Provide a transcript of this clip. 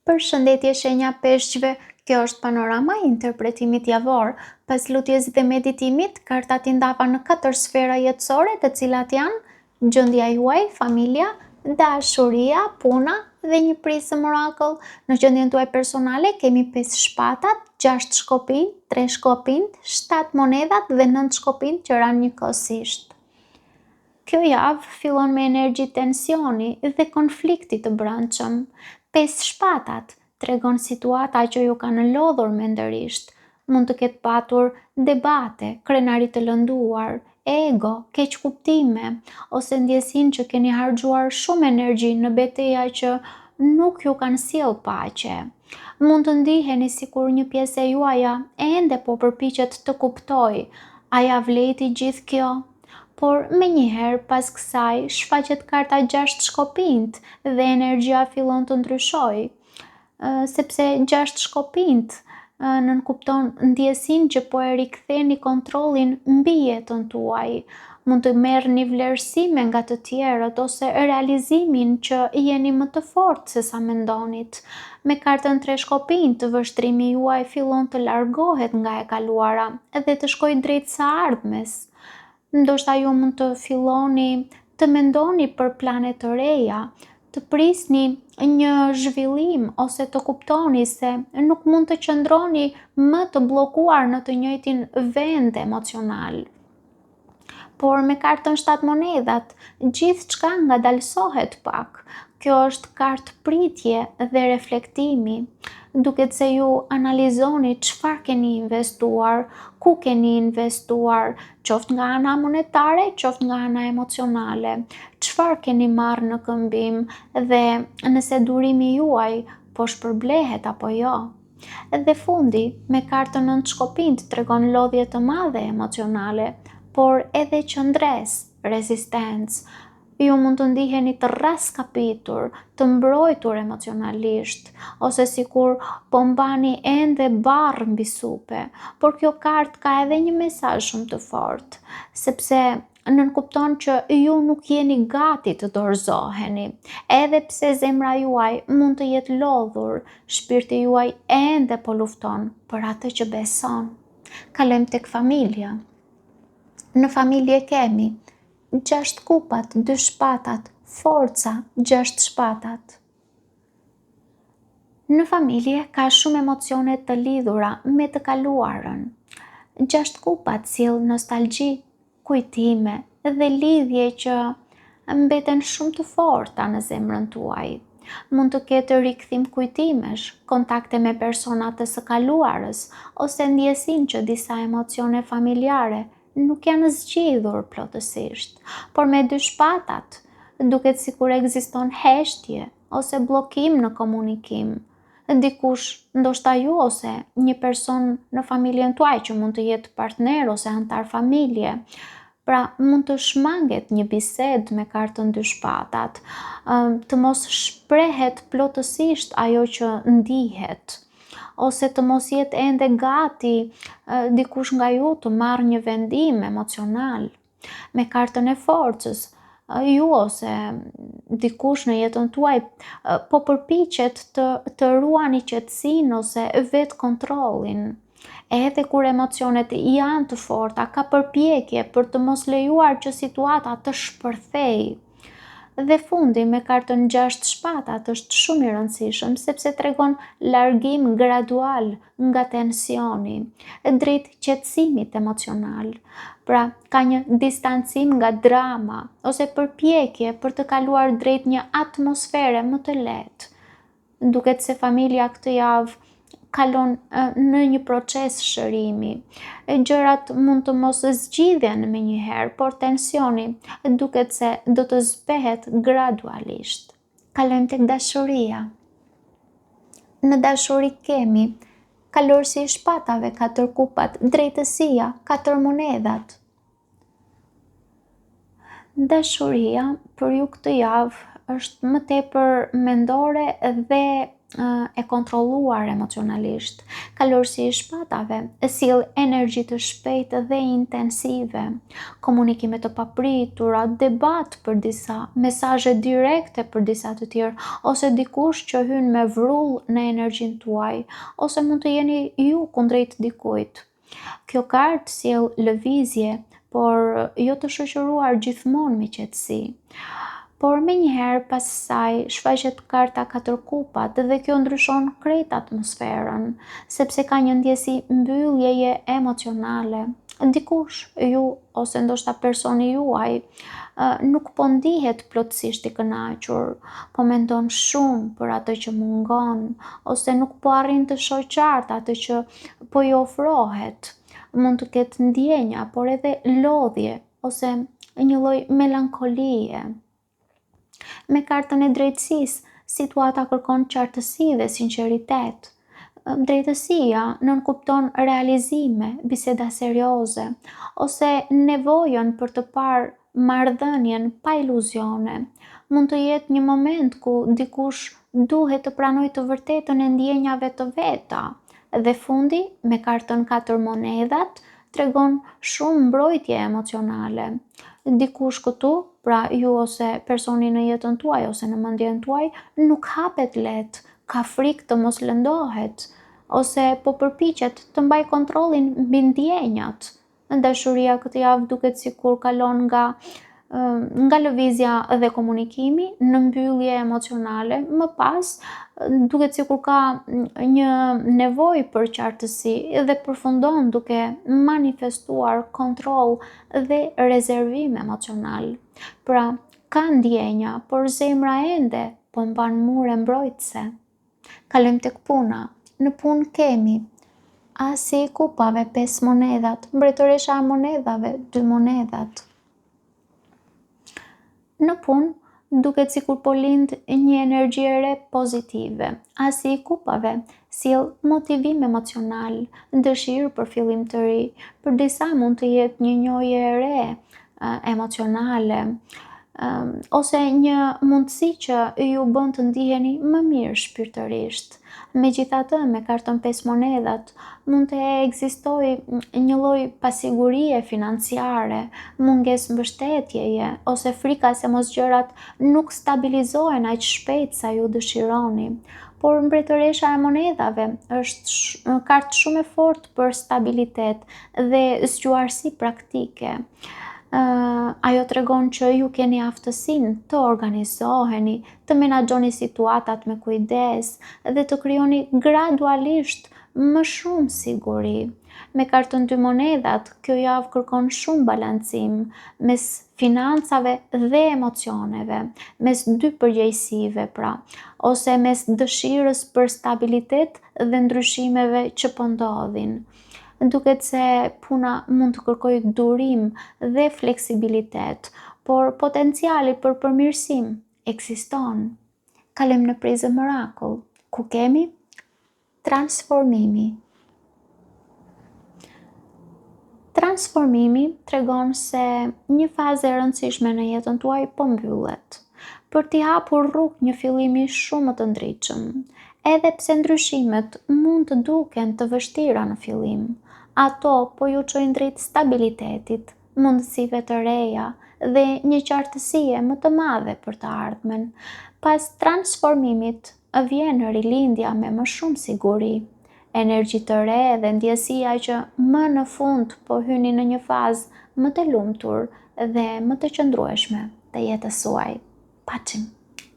Përshëndetje shenja peshqve, kjo është panorama e interpretimit javor. Pas lutjes dhe meditimit, kartat i ndava në katër sfera jetësore të cilat janë gjendja juaj, familja, dashuria, puna dhe një prizëm orakull. Në gjendjen tuaj personale kemi 5 shpatat, 6 shkopinjtë, 3 shkopinjtë, 7 monedhat dhe 9 shkopinjtë që ranë njëkohësisht. Kjo javë fillon me energji tensioni dhe konflikti të brendshëm. Pesë shpatat tregon situata që ju kanë lodhur mendërisht. Mund të ketë patur debate, krenari të lënduar, ego, keqkuptime ose ndjesinë që keni harxhuar shumë energji në beteja që nuk ju kanë sjellë paqe. Mund të ndiheni sikur një pjesë e juaja ende po përpiqet të kuptojë, a ia vlejti gjithë kjo? Por menjëherë pas kësaj shfaqet karta gjashtë shkopinjtë dhe energjia fillon të ndryshojë. Sepse gjashtë shkopinjtë nënkupton ndjesinë që po e riktheni kontrollin mbi jetën tuaj. Mund të merrni vlerësime nga të tjerët ose realizimin që jeni më të fortë se sa mendonit. Me kartën tre shkopinjtë, vështrimi juaj fillon të largohet nga e kaluara dhe të shkojë drejt së ardhmes. Ndoshta ju mund të filloni të mendoni për plane të reja, të prisni një zhvillim ose të kuptoni se nuk mund të qëndroni më të bllokuar në të njëjtin vend emocional. Por me kartën shtatë monedhat, gjithçka ngadalësohet pak. Kjo është kartë pritje dhe reflektimi. Duket se ju analizoni çfarë keni investuar, ku keni investuar, qoftë nga ana monetare, qoftë nga ana emocionale, çfarë keni marrë në këmbim dhe nëse durimi juaj po shpërblehet apo jo. Dhe fundi, me kartën nëntë shkopinjtë tregon lodhje të madhe emocionale, por edhe qëndresë, rezistencë. Ju mund të ndiheni të rraskapitur, të mbrojtur emocionalisht, ose sikur po mbani ende barrë mbi supe, por kjo kartë ka edhe një mesazh shumë të fortë, sepse nënkupton që ju nuk jeni gati të dorëzoheni. Edhe pse zemra juaj mund të jetë lodhur, shpirti juaj ende po lufton për atë që beson. Kalojmë tek familja. Në familje kemi gjashtë kupat, dy shpatat, forca, gjashtë shpatat. Në familje ka shumë emocione të lidhura me të kaluarën. Gjashtë kupat sjell nostalgji, kujtime dhe lidhje që mbeten shumë të forta në zemrën tuaj. Mund të ketë rikthim kujtimesh, kontakte me persona të së kaluarës ose ndjesinë që disa emocione familjare nuk janë zgjidhur plotësisht, por me dy shpatat, duket sikur ekziston heshtje ose bllokim në komunikim. Dikush, ndoshta ju ose një person në familjen tuaj që mund të jetë partner ose anëtar familje, pra mund të shmanget një bisedë me kartën dy shpatat, të mos shprehet plotësisht ajo që ndihet ose të mos jetë ende gati dikush nga ju të marrë një vendim emocional. Me kartën e forcës, ju ose dikush në jetën tuaj po përpiqet të, të ruani qetësinë ose vetëkontrollin. Edhe kur emocionet janë të forta, ka përpjekje për të mos lejuar që situata të shpërthejë. Dhe fundi me kartën gjashtë shpatat është shumë i rëndësishëm sepse tregon largim gradual nga tensioni drejt qetësimit emocional. Pra, ka një distancim nga drama ose përpjekje për të kaluar drejt një atmosfere më të lehtë. Duket se familja këtë javë kalon në një proces shërimi. Gjërat mund të mos zgjidhen menjëherë, por tensioni duket se do të zbehet gradualisht. Kalojmë tek dashuria. Në dashuri kemi kalorësi i shpatave, katër kupat, drejtësia, katër monedhat. Dashuria për ju këtë javë është më tepër mendore dhe e kontrolluar emocionalisht. Kalorësi i shpatave sjell energji të shpejtë dhe intensive, komunikime të papritura, debat për disa, mesazhe direkte për disa të tjerë, ose dikush që hyn me vrull në energjinë tuaj, ose mund të jeni ju kundrejt dikujt. Kjo kartë sjell lëvizje, por jo të shoqëruar gjithmonë me qetësi. Por menjëherë pas saj shfaqet karta katër kupat dhe kjo ndryshon krejt atmosferën, sepse ka një ndjesi mbylljeje emocionale. Dikush, ju ose ndoshta personi juaj, nuk po ndihet plotësisht i kënaqur, po mendon shumë për atë që mungon, ose nuk po arrin të shohë qartë atë që po i ofrohet. Mund të ketë ndjenja, por edhe lodhje ose një lloj melankolie. Me kartën e drejtësisë, situata kërkon qartësi dhe sinqeritet. Drejtësia nënkupton realizime, biseda serioze ose nevojën për të parë marrëdhënien pa iluzione. Mund të jetë një moment ku dikush duhet të pranojë të vërtetën e ndjenjave të veta. Dhe fundi, me kartën katër monedhat, tregon shumë mbrojtje emocionale. Dikush këtu, pra ju ose personi në jetën tuaj ose në mendjen tuaj, nuk hapet lehtë, ka frikë të mos lëndohet, ose po përpiqet të mbajë kontrollin mbi ndjenjat. Dashuria këtë javë duket sikur kalon nga nga lëvizja dhe komunikimi në mbyllje emocionale, më pas duket sikur ka një nevojë për qartësi dhe përfundon duke manifestuar kontroll dhe rezervim emocional. Pra, ka ndjenja, por zemra ende po mban mure mbrojtëse. Kalojmë tek puna. Në punë kemi Asi i kupave, pesë monedhat, mbretëresha e monedhave, dy monedhat. Në punë, duket sikur po lind një energji e re pozitive. Asi i kupave sjell motivim emocional, dëshirë për fillim të ri. Për disa mund të jetë një njohje e re emocionale ose një mundësi që ju bën të ndiheni më mirë shpirtërisht. Megjithatë, me kartën pesë monedhat mund të ekzistojë një lloj pasigurie financiare, mungesë mbështetjeje ose frika se mos gjërat nuk stabilizohen aq shpejt sa ju dëshironi. Por mbretëresha e monedhave është kartë shumë e fortë për stabilitet dhe zgjuarsi praktike. Ajo tregon që ju keni aftësinë të organizoheni, të menaxhoni situatat me kujdes dhe të krijoni gradualisht më shumë siguri. Me kartën dy monedhat, kjo javë kërkon shumë balancim mes financave dhe emocioneve, mes dy përgjegjësive pra, ose mes dëshirës për stabilitet dhe ndryshimeve që po ndodhin. Duket se puna mund të kërkojë durim dhe fleksibilitet, por potenciali për përmirësim ekziston. Kalojmë në Prism Oracle, ku kemi transformimi. Transformimi tregon se një fazë e rëndësishme në jetën tuaj po mbyllet, për t'i hapur rrugë një fillimi shumë më të ndritshëm. Edhe pse ndryshimet mund të duken të vështira në fillim, ato po ju çojnë drejt stabilitetit, mundësive të reja dhe një qartësie më të madhe për të ardhmen. Pas transformimit vjen rilindja me më shumë siguri, energji të re dhe ndjesia që më në fund po hyni në një fazë më të lumtur dhe më të qëndrueshme të jetës suaj. Paçim!